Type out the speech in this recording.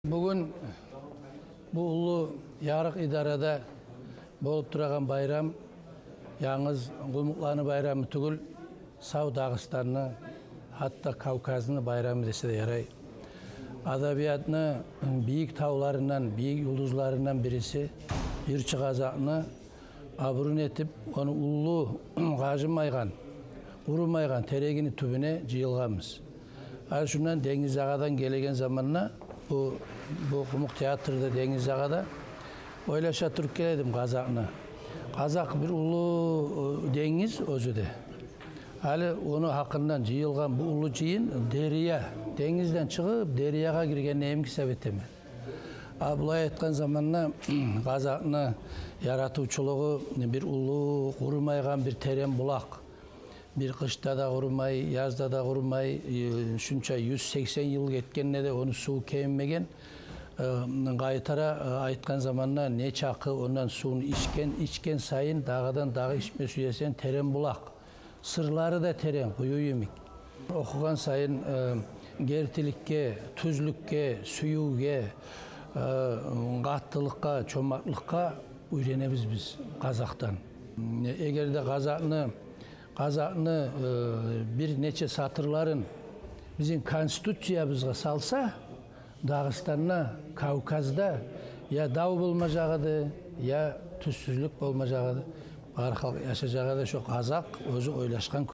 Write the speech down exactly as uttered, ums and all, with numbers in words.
Бугюн бу уллу ярыкъ идарада болуп турагъан байрам янгыз къумукъланы байрамы тюгюл, сав Дагъыстанны, гьатта Кавказны байрамы десе де ярай. Адабиятны бийик тавларындан, бийик юлдузларындан бириси, йырчы къазакъны абурун этип, ону уллу, къажымайгъан, къурумайгъан терегини тюбюне жыйылгъанбыз. Гьали шундан, Денгиз агъадан гелеген заманда, бу, бу къумукъ театрда Денгиз агъа да, ойлаша туруп геледим къазакъны. Къазакъ бир уллу, э, денгиз оьзю де. Гьали ону гьакъындан жыйылгъан бу уллу жыйын дерия, денгизден чыгъып, дериягъа гиргенни эм гьисап этемен. А булай айтгъан заманда, къазакъны яратывчулугъу бир уллу, къурумайгъан бир терен булакъ. Бир къышда да къурумай, язда да къурумай, э, шунча юз сексен йыл гетгенде де ону суву кемимеген. Э, къайтара, э, айтгъан заманда, не чакъы ондан сувну ичген, ичген сайын дагъыдан дагъы ичме сюесен терен булакъ. Сырлары да терен, къую йимик. Охугъан сайын, э, гертиликге, тюзлюкге, сюювге, э, къаттылыкъгъа, чомартлыкъгъа уьйренебиз биз къазакъдан. Эгер де къазакъны, къазакъны, э, бир нече сатырларын бизин Конституциябызгъа салса, Дагъыстанда, Кавказда я дав болмажакъ эди, я тюзсюзлюк болмажакъ эди. Бар халкъ яшажакъ эди шо къазакъ оьзю ойлашгъан